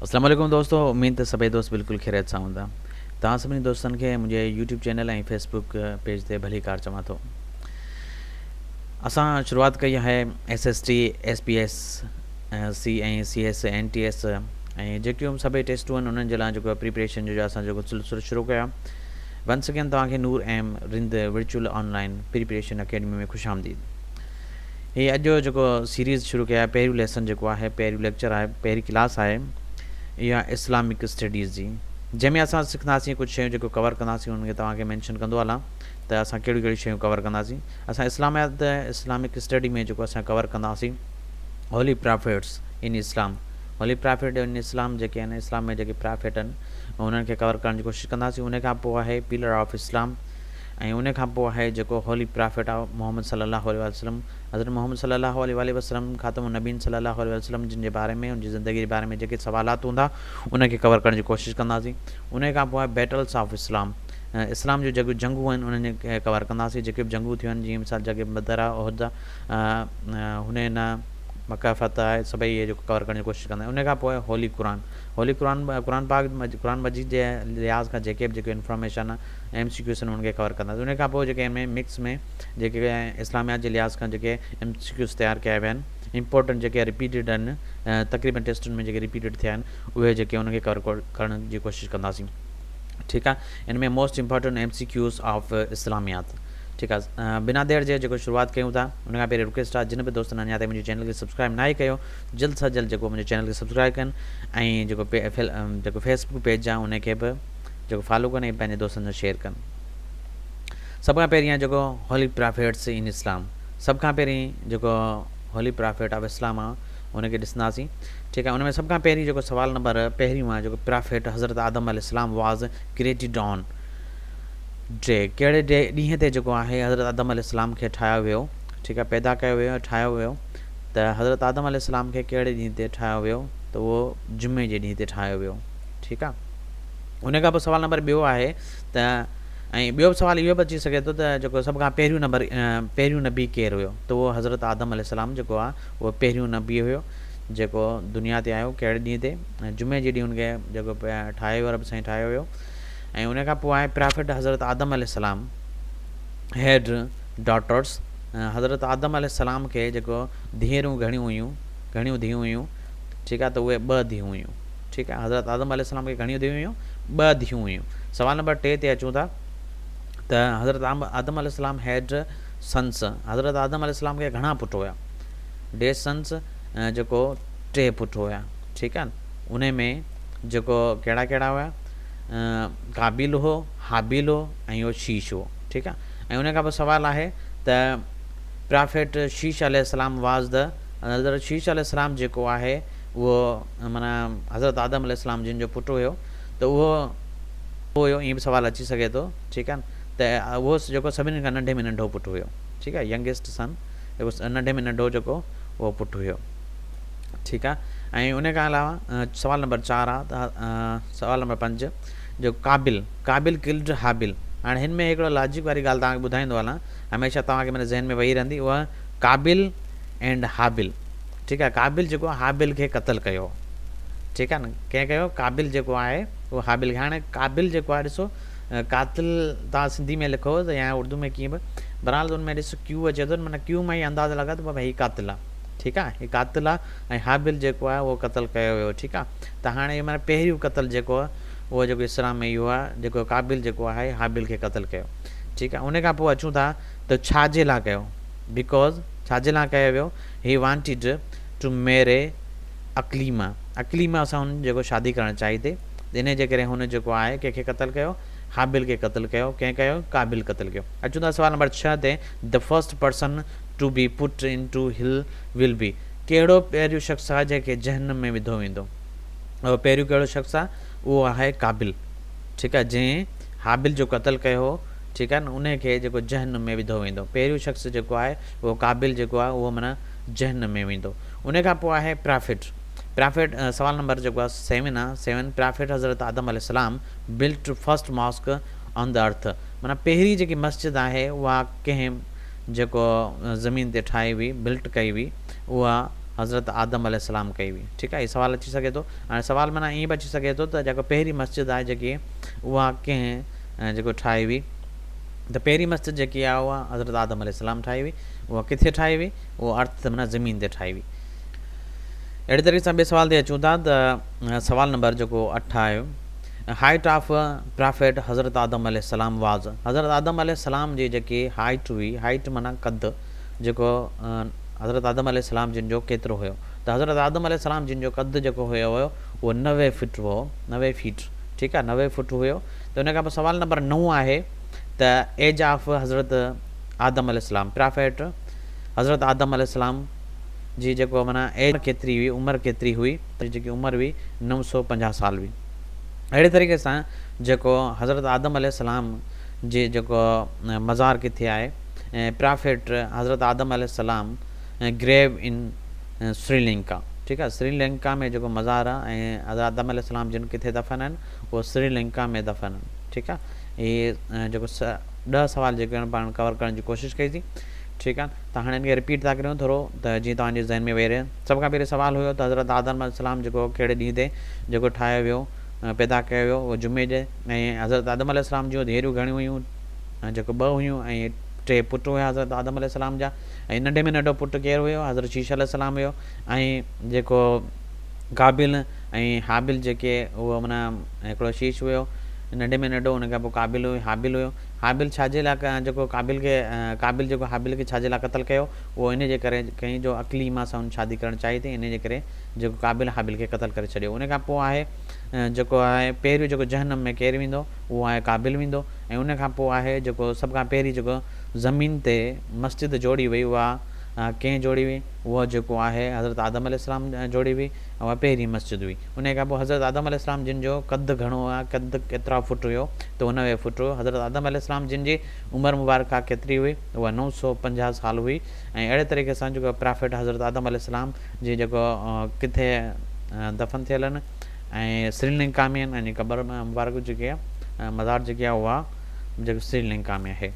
اسلام عليڪم دوستو اميد ته سڀئي دوست بلڪل خيريت سان هوندا توهان سڀني دوستن کي منهنجي يوٽيوب چينل ۽ فيسبوڪ پيج تي ڀليڪار چوان ٿو اسان شروعات ڪئي آهي S S T S P S C ۽ C S N T S ۽ جيڪيون سڀئي ٽيسٽون آهن انهن جي لاء جيڪو پريپريشن جو اسان جيڪو سلسلو شروع ڪيو ونس اگين توهان کي Noor M Rind virtual online preparation academy ۾ خوش آمديد هي اڄ جو جيڪو سيريز شروع ڪيو آهي پهريون ليسن جيڪو آهي پهريون ليڪچر آهي پهرين ڪلاس آهي اها اسلامڪ اسٽڊيز جي جنهن ۾ اسان سکنداسين ڪجهه شيون جيڪو ڪور ڪنداسين انهن کي توهان کي مينشن ڪندو هلان ته اسان ڪهڙيون ڪهڙيون شيون ڪور ڪنداسين اسان اسلاميات اسلامڪ اسٽڊي ۾ جيڪو اسان ڪور ڪنداسين holy prophets in Islam holy prophet in Islam جيڪي آهن اسلام ۾ جيڪي پرافيٽ آهن انهن کي ڪور ڪرڻ جي ڪوشش ڪنداسين ان کان پوء آهي پيلر آف اسلام ۽ ان کان پوء آهي جيڪو هولي پرافيٽ آف محمد صلي الله عليه واٰله وسلم حضرت محمد صلي الله عليه واٰله وسلم خاتم النبين صلي الله عليه واٰله وسلم جن جي باري ۾ ان جي زندگي جي باري ۾ جيڪي سوالات هوندا ان کي ڪور ڪرڻ جي ڪوشش ڪنداسين ان کان پوء آهي بيٽلس آف اسلام اسلام جون جيڪيون جنگون آهن انهن کي ڪور ڪنداسين جيڪي به جنگون ٿيون آهن جيئن مثال جنگ بدر آهي احد آهي حنين آهي مڪه فتح آهي سڀئي اهي جيڪو ڪور ڪرڻ جي ڪوشش ڪنداسين ان کان پوء هولي قرآن هولي قرآن قرآن پاڪ قرآن مجيد جي لحاظ کان جيڪي به جيڪي انفارميشن آهي ايم سي ڪيوز آهن انهن کي ڪور ڪنداسين ان کان پوء جيڪي ان ۾ مڪس ۾ جيڪي اسلاميات جي لحاظ کان جيڪي ايم سي ڪيوز تيار ڪيا ويا آهن امپورٽنٽ جيڪي رپيٽيڊ آهن تقريبن ٽيسٽن ۾ جيڪي رپيٽيڊ ٿيا آهن اهي جيڪي انهن کي ڪور ڪرڻ جي ڪوشش ڪنداسين ٺيڪ آهي ان ۾ most important M C Qs of اسلاميات ٺيڪ آهي بنا دير جي جيڪو شروعات ڪيون ٿا ان کان پهرين رڪويسٽ آهي جن به دوستن اڃا تائين منهنجي چينل کي سبسڪرائب ناهي ڪيو جلد سان جلد جيڪو منهنجي چينل کي سبسڪرائب ڪن ۽ جيڪو جيڪو فيسبوڪ پيج آهي ان کي به جيڪو فالو ڪن ۽ پنهنجي دوستن سان شيئر ڪن. سڀ کان پهرين آهي جيڪو هولي پرافيٽس ان اسلام سڀ کان پهرين جيڪو هولي پرافيٽ آف اسلام آهي ان کي ڏسنداسين ٺيڪ آهي ان ۾ سڀ کان پهرين جيڪو سوال نمبر پهريون آهي جيڪو پرافيٽ حضرت آدم عليه السلام واز ڪريٽيڊ آن ڊي ڪهڙي ڊي ڏينهن تي جيڪو آهي حضرت آدم عليه السلام کي ٺاهيو ويو ٺيڪ آهي پيدا ڪيو ويو ٺاهيو ويو ته حضرت آدم عليه السلام کي ڪهڙي ڏينهن تي ٺاهيو ويو ته اهو جمعي جي ڏينهن تي ٺاهيو ويو ٺيڪ آهي ان کان پوء سوال نمبر ٻيو آهي ته ۽ ٻيو به سوال اهو به اچي سگهي ٿو ته جيڪو سڀ کان پهريون نمبر پهريون نبي ڪير هيو ته اهو حضرت آدم عليه السلام جيڪو آهي اهو پهريون نبي هيو جيڪو دنيا تي آيو ڪهڙي ڏينهن تي جمعي جي ڏينهن ان کي جيڪو ٺاهيو ويو رب سائين ٺاهيو ويو ۽ ان کان پوء آهي پرافيٽ حضرت آدم عليه السلام هيڊ ڊاٽرس حضرت آدم عليه السلام کي جيڪو ڌيئرون گهڻيون هيون گهڻيون ڌيئون هيون ٺيڪ آهي ته اهي ٻه ڌيئون هيون ٺيڪ آهي حضرت آدم عليه السلام کي گهڻيون ڌيئون هيون؟ ٻه ڌيئون هيون. سوال نمبر ٽي تي اچون ٿا ته حضرت آدم عليه السلام هيڊ سنس حضرت آدم عليه السلام کي گهڻا پٽ هيا؟ ڊي سنس جيڪو ٽي پٽ هيا ٺيڪ آهي ان ۾ جيڪو ڪهڙا ڪهڙا هيا؟ قابيل هو، هابيل هو ۽ اهو شيش هو ٺيڪ آهي ۽ ان کان پوء سوال آهي ته پرافيٽ شيش عليه السلام واز the حضرت شيش عليه السلام جيڪو آهي اهو معنيٰ حضرت آدم عليه السلام جن جو پٽ هيو ته اهو هيو ائين به سوال اچي سگهي ٿو ٺيڪ آهي ته اهو جيڪو سڀني کان ننڍي ۾ ننڍو پٽ هيو ٺيڪ آهي ينگيسٽ سن جيڪو ننڍي ۾ ننڍو جيڪو اهو پٽ هيو ٺيڪ آهي ۽ ان کان علاوه سوال نمبر چار آهي ته سوال نمبر پنج جو قابل قابل ڪلڊ هابل هاڻي هن ۾ هڪڙو لاجڪ واري ڳالهه توهان کي ٻڌائيندو هلان هميشه توهان کي معنيٰ ذهن ۾ ويهي رهندي اها قابل اينڊ هابل ٺيڪ آهي قابل جيڪو آهي هابيل کي قتل ڪيو ٺيڪ آهي نه ڪنهن ڪيو قابل جيڪو آهي اهو هابيل کي هاڻي قابل جيڪو آهي ڏسو قاتل تان سنڌي ۾ لکو ته يا اردو ۾ ڪيئن به بهرحال ان ۾ ڏسو ڪيو اچي ٿو معنيٰ ڪيو مان ئي اندازو لڳا ته بابا هي قاتل آهي ٺيڪ آهي هي قاتل آهي ۽ هابيل جيڪو آهي اهو قتل ڪيو ويو ٺيڪ آهي ته هاڻي معنيٰ پهريون قتل جيڪو آهي اهو جيڪو اسلام ۾ اهو آهي جيڪو قابل جيڪو آهي هابيل کي قتل ڪيو ٺيڪ آهي ان کان پوء اچون ٿا ته ڇا جي لاء ڪيو because ڇا جي لاء ڪيو ويو He wanted to marry Iqlima Iqlima سان هن جيڪو شادي ڪرڻ چاهي ٿي انهي جي ڪري هن جيڪو آهي ڪنهن کي قتل ڪيو هابيل کي قتل ڪيو ڪنهن ڪيو قابيل قتل ڪيو اچون ٿا سوال نمبر 6 تي The first person to be put into hell will be ڪهڙو پهريون شخص آهي جنهن کي جهنم ۾ وڌو ويندو اهو پهريون ڪهڙو شخص آهي اهو آهي قابل ٺيڪ آهي جنهن هابيل جو قتل ڪيو هو ٺيڪ آهي نه انهي کي جيڪو جهنم ۾ وڌو ويندو پهريون شخص جيڪو آهي اهو قابل جيڪو آهي اهو معنيٰ جهنم ۾ ويندو. ان کان پوء آهي پرافيٽ. پرافيٽ سوال نمبر جيڪو آهي سيون آهي سيون پرافيٽ حضرت آدم عليه السلام built first mosque on the earth معنيٰ پهرين جيڪي مسجد آهي اها ڪنهن جيڪو زمين تي ٺاهي هئي بلٽ ڪئي هئي اها حضرت آدم عليه السلام ڪئي هئي ٺيڪ آهي هي سوال اچي سگهي ٿو هاڻي سوال معنيٰ ائين به اچي سگهي ٿو ته جيڪا پهرين مسجد آهي جيڪي اها ڪنهن جيڪو ٺاهي هئي ته پهرين مسجد جيڪي آهي اها حضرت آدم عليه السلام ٺاهي هئي اها ڪٿي ٺاهي هئي اها ارٿ معنيٰ زمين تي ٺاهي هئي اهڙي طريقي سان ٻئي سوال تي اچون ٿا ته سوال نمبر جيڪو 8 آهي هائيٽ آف پرافيٽ حضرت آدم عليه السلام واز حضرت آدم عليه السلام جي جيڪي هائيٽ هئي هائيٽ معنيٰ قد جيڪو حضرت آدم عليه السلام جن جو ڪيترو هيو ته حضرت آدم عليه السلام جن جو قد جيڪو هيو هيو اهو 90 فٽ هو 90 فيٽ ٺيڪ آهي 90 فٽ هيو ته ان کان پوء سوال نمبر 9 آهي ته ايج آف حضرت آدم عليه السلام پرافيٽ حضرت آدم عليه السلام جي جيڪو معنيٰ ايج ڪيتري هئي عمر ڪيتري هئي ته جيڪي عمر هئي 950 سال هئي اهڙي طريقي سان جيڪو حضرت آدم عليه السلام جي جيڪو مزار ڪٿي آهي پرافيٽ حضرت آدم عليه السلام گريو ان سري لنڪا ٺيڪ آهي سري لنڪا ۾ جيڪو مزار آهي ۽ حضرت آدم عليه السلام جن ڪٿي دفن آهن اهو سري لنڪا ۾ دفن آهن ٺيڪ آهي هي جيڪو 10 سوال جيڪي آهن پاڻ ڪور ڪرڻ جي ڪوشش ڪئي سي ٺيڪ آهي ته هاڻي ان کي رپيٽ ٿا ڪريون ٿورو ته جيئن توهان جي ذهن ۾ ويهي رهي سڀ کان پهرين سوال هيو ته حضرت آدم عليه السلام جيڪو ڪهڙي ڏينهن تي جيڪو ٺاهيو ويو پيدا ڪيو ويو اهو جمعي جي ۽ حضرت آدم عليه السلام جون ڌيئريون گهڻيون هيون جيڪو ٻه هيون ۽ ٽي پٽ هيا حضرت آدم عليه السلام جا ۽ ننڍي ۾ ننڍو پٽ ڪير هيو حضرت شيش عليه السلام هيو ۽ جيڪو قابل ۽ هابيل جيڪي اهو معنيٰ هڪڙو شيش هيو ننڍي ۾ ننڍو ان کان پوء قابل هيو هابيل هيو هابيل ڇا جي لاء جيڪو قابل کي قابل جيڪو هابيل کي ڇا جي لاء قتل ڪيو اهو ان جي ڪري ڪئين جو اڪليما سان هن شادي ڪرڻ چاهي ٿي ان جي ڪري جيڪو قابل هابيل کي قتل ڪري ڇڏيو ان کان پوء آهي جيڪو آهي پهريون جيڪو جهنم ۾ ڪير ويندو اهو آهي قابل ويندو ۽ ان کان پوء آهي جيڪو سڀ کان پهرين جيڪو زمين تي مسجد جوڙي وئي اها ڪنهن جوڙي هئي اها جيڪو آهي حضرت آدم عليه السلام جوڙي هئي اها پهرين مسجد هئي ان کان پوء حضرت آدم عليه السلام جن جو قد گهڻو آهي قد ڪيترا فٽ هيو ته 90 فٽ هيو حضرت آدم عليه السلام جن جي عمر مبارڪه ڪيتري هئي اها 950 سال هئي ۽ اهڙي طريقي سان جيڪو پرافيٽ حضرت آدم عليه السلام جي جيڪو ڪٿي دفن ٿيل آهن ۽ سري لنڪا ۾ آهن ۽ قبر مبارڪ جيڪي آهي مزار جيڪي آهي اها جيڪو سري لنڪا ۾ آهي.